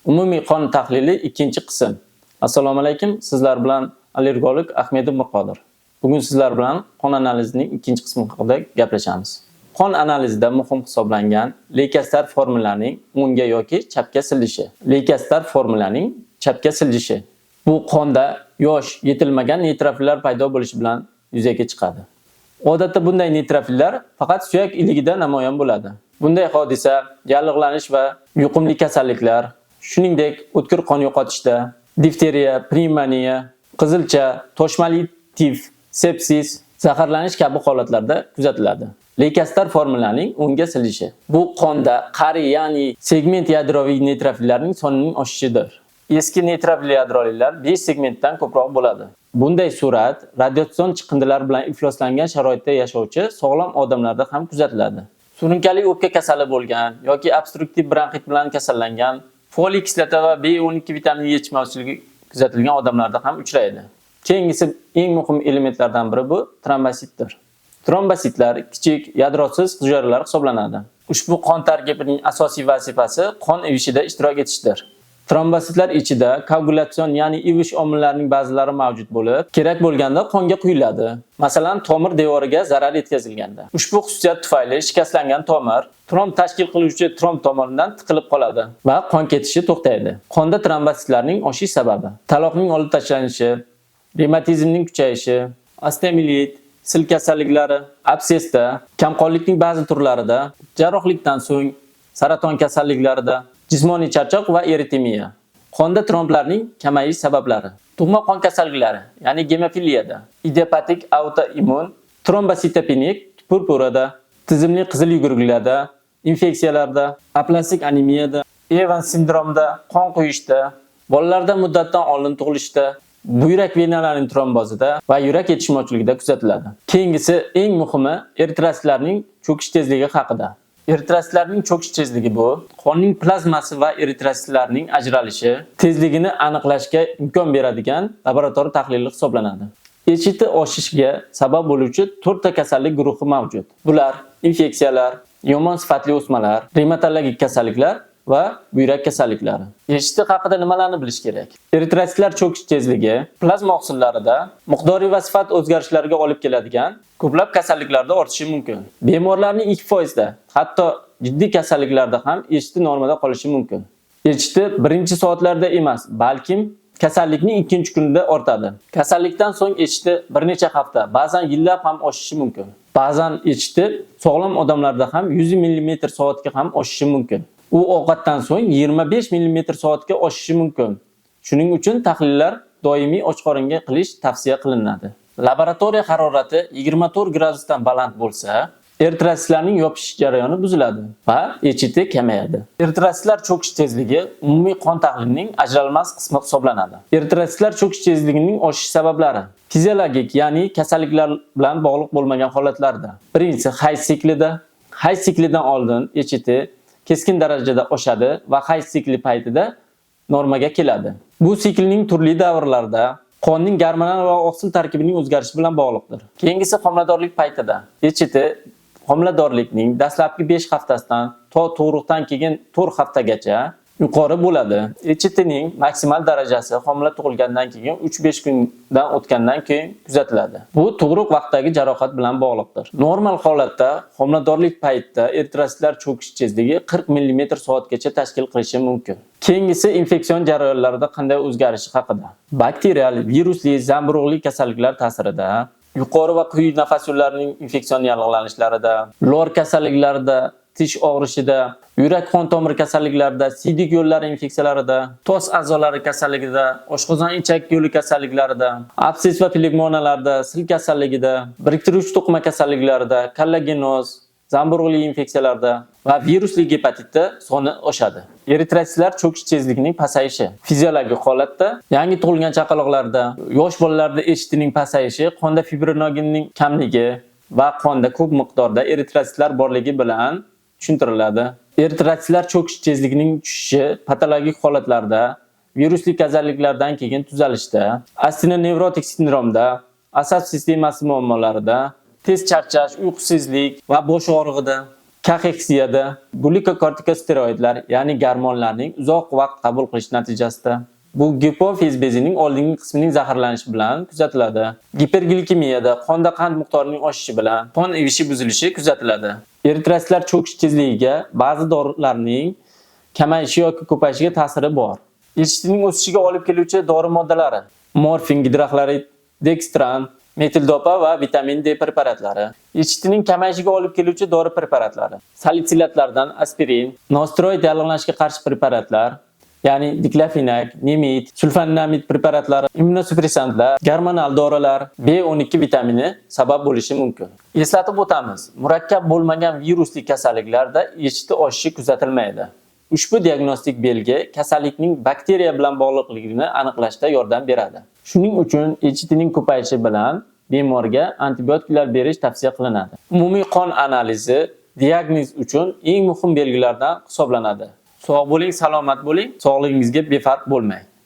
Umumiy qon tahlili, ikkinchi qism. Assalomu alaykum, sizlar bilan allergolog Ahmedov Mirqodir. Bugun sizlar bilan qon analizining ikkinchi qismi haqida gaplashamiz. Qon analizida muhim hisoblangan leykositlar formularining o'ngga yoki chapga siljishi. Leykositlar formularining chapga siljishi. Bu qonda yosh, yetilmagan neytrofillar paydo bo'lishi bilan yuzaga chiqadi. Odatda bunday neytrofillar faqat suyak iligida namoyon bo'ladi. Bunday hodisa yallig'lanish va yuqumli kasalliklar, shuningdek, o'tkir qon yo'qotishda, difteriya, pnevmoniya, qizilcha, toshmali tif, sepsis, zaharlanish kabi holatlarda kuzatiladi. Leykositlar formularining o'ngga siljishi. Bu qonda qari, ya'ni segment yadroviy neytrofillarning sonining oshishidir. Eski neytrofil yadrolilar 5 segmentdan ko'proq bo'ladi. Bunday surat radiatsion chiqindilar bilan ifloslangan sharoitda yashovchi sog'lom odamlarda ham kuzatiladi. Surunkali o'pka kasali bo'lgan yoki obstruktiv bronxit bilan kasallangan, foliy kislota va B12 vitamini yetishmovchiligi kuzatilgan odamlarda ham uchraydi. Keyingisi, eng muhim elementlardan biri bu trombositdir. Trombositlar kichik yadrosiz hujayralar hisoblanadi. Ushbu qon tarkibining asosiy vazifasi qon ivishida ishtirok etishdir. Trombositlar ichida koagulyatsion, ya'ni ivish omillarining ba'zilari mavjud bo'lib, kerak bo'lganda qonga quyiladi. Masalan, tomir devoriga zarar yetkazilganda. Ushbu xususiyat tufayli shikastlangan tomir tromb tashkil qiluvchi tromb tomonidan tiqilib qoladi va qon ketishi to'xtaydi. Qonda trombositlarning oshish sababi: taloqning olib tashlanishi, revmatizmning kuchayishi, osteomielit, sil kasalliklari, absessda, kamqonlikning ba'zi turlarida, jarrohlikdan so'ng, saraton kasalliklarida, jismoniy charchoq va eritemiya. Qonda tromblarning kamayish sabablari: tug'ma qon kasalliklari, ya'ni gemofiliyada, idiopatik autoimmun trombositopenik purpurada, tizimli qizil yuguruklarda, infeksiyalarda, aplastik anemiyada, Evans sindromida, qon quyishda, bolalarda muddatidan oldin tug'ilishda, buyrak venalarining trombozida va yurak yetishmovchiligida kuzatiladi. Keyingisi, eng muhimi, eritrositlarning cho'kish tezligi haqida. Eritrositlarning cho'kish tezligi bu qonning plazmasi va eritrositlarning ajralishi tezligini aniqlashga imkon beradigan laboratoriya tahlili hisoblanadi. ECT oshishiga sabab bo'luvchi to'rtta kasallik guruhi mavjud. Bular: infeksiyalar, yomon sifatli o'smalar, revmatologik kasalliklar va buyrak kasalliklari. ECT haqida nimalarni bilish kerak? Eritrositlar cho'kish tezligi plazma oqsillarida miqdoriy va sifat o'zgarishlariga olib keladigan ko'plab kasalliklarda ortishi mumkin. Bemorlarning 2% da, hatto jiddiy kasalliklarda ham ECT normada qolishi mumkin. ECT birinchi soatlarda emas, balkim kasallikning ikkinchi kunida ortadi. Kasallikdan so'ng ECT bir necha hafta, ba'zan yillab ham oshishi mumkin. Ba'zan ECT sog'lom odamlarda ham 100 mm soatga ham oshishi mumkin. U ovqatdan so'ng 25 mm soatga oshishi mumkin. Shuning uchun tahlillar doimiy och qoringa qilish tavsiya qilinadi. Laboratoriya harorati 24 gradusdan baland bo'lsa, eritrositlarning yopishish jarayoni buziladi va ECT kamayadi. Eritrositlar cho'kish tezligi umumiy qon tahlilining ajralmas qismi hisoblanadi. Eritrositlar cho'kish tezligining oshish sabablari: fiziologik, ya'ni kasalliklar bilan bog'liq bo'lmagan holatlarda. Birinchisi, hayz siklida. Hayz siklidan oldin ECT keskin darajada oshadi va hayz sikli paytida normaga keladi. Bu siklning turli davrlarida qonning gormonal va oqsil tarkibining o'zgarishi bilan bog'liqdir. Keyingisi, homiladorlik paytida. ECT homiladorlikning dastlabki 5 haftasidan to tug'ruqdan keyin 4 haftagacha yuqori bo'ladi. ECTning maksimal darajasi homila tug'ilgandan keyin 3-5 kundan o'tgandan keyin kuzatiladi. Bu tug'ruq vaqtidagi jarohat bilan bog'liqdir. Normal holatda homiladorlik paytida eritrositlar cho'kish tezligi 40 mm soatgacha tashkil qilishi mumkin. Keyingisi, infeksion jarayonlarda qanday o'zgarishi haqida. Bakterial, virusli, zamburug'li kasalliklar ta'sirida, yuqori va quyi nafas yo'llarining infeksion yallig'lanishlarida, lor kasalliklarida, tish og'rishida, yurak qon tomir kasalliklarida, siydik yo'llari infeksiyalarida, tos a'zolari kasalligida, oshqozon ichak yo'li kasalliklarida, absess va flegmonalarda, sil kasalligida, biriktiruvchi to'qima kasalliklarida, kollagenoz, zamburug'li infeksiyalarda va virusli gepatitda soni oshadi. Eritrositlar cho'kish tezligining pasayishi fiziologik holatda yangi tug'ilgan chaqaloqlarda, yosh bolalarda ECTning pasayishi qonda fibrinogenning kamligi va qonda ko'p miqdorda eritrositlar borligi bilan tushuntiriladi. Eritrositlar cho'kish tezligining tushishi patologik holatlarda, virusli kasalliklardan keyin tuzalishda, astenonevrotik sindromda, asab sistemasi muammolarida, tez charchash, uyqusizlik va bosh og'rig'ida, Kaxeksiyada, glyukokortikosteroidlar, ya'ni gormonlarning uzoq vaqt qabul qilish natijasida. Bu gipofiz bezining oldingi qismining zaharlanishi bilan kuzatiladi. Giperglikemiyada qonda qand miqdorining oshishi bilan qon ivishi buzilishi kuzatiladi. Eritrositlar cho'kish tezligiga ba'zi dorilarning kamayishi yoki ko'payishiga ta'siri bor. ECHTning o'sishiga olib keluvchi dori moddalari: morfin gidroxlorid, dekstran, metildopa va vitamin D preparatlari. ECHTning kamayishiga olib keluvchi dori preparatlari: salitsilatlardan aspirin, nosteroid yallig'lanishga qarshi preparatlar, ya'ni diklofenak, nemit, sulfonamid preparatlari, immunosupressantlar, gormonal dorilar, B12 vitamini sabab bo'lishi mumkin. Eslatib o'tamiz, murakkab bo'lmagan virusli kasalliklarda ECHT oshishi kuzatilmaydi. Ushbu diagnostik belgi kasallikning bakteriya bilan bog'liqligini aniqlashda yordam beradi. Shuning uchun ECHTning ko'payishi bilan bemorga antibiotiklar berish tavsiya qilinadi. Umumiy qon analizi diagnoz uchun eng muhim belgilardan hisoblanadi. Sog' bo'ling, salomat bo'ling, sog'lig'ingizga befarq bo'lmang.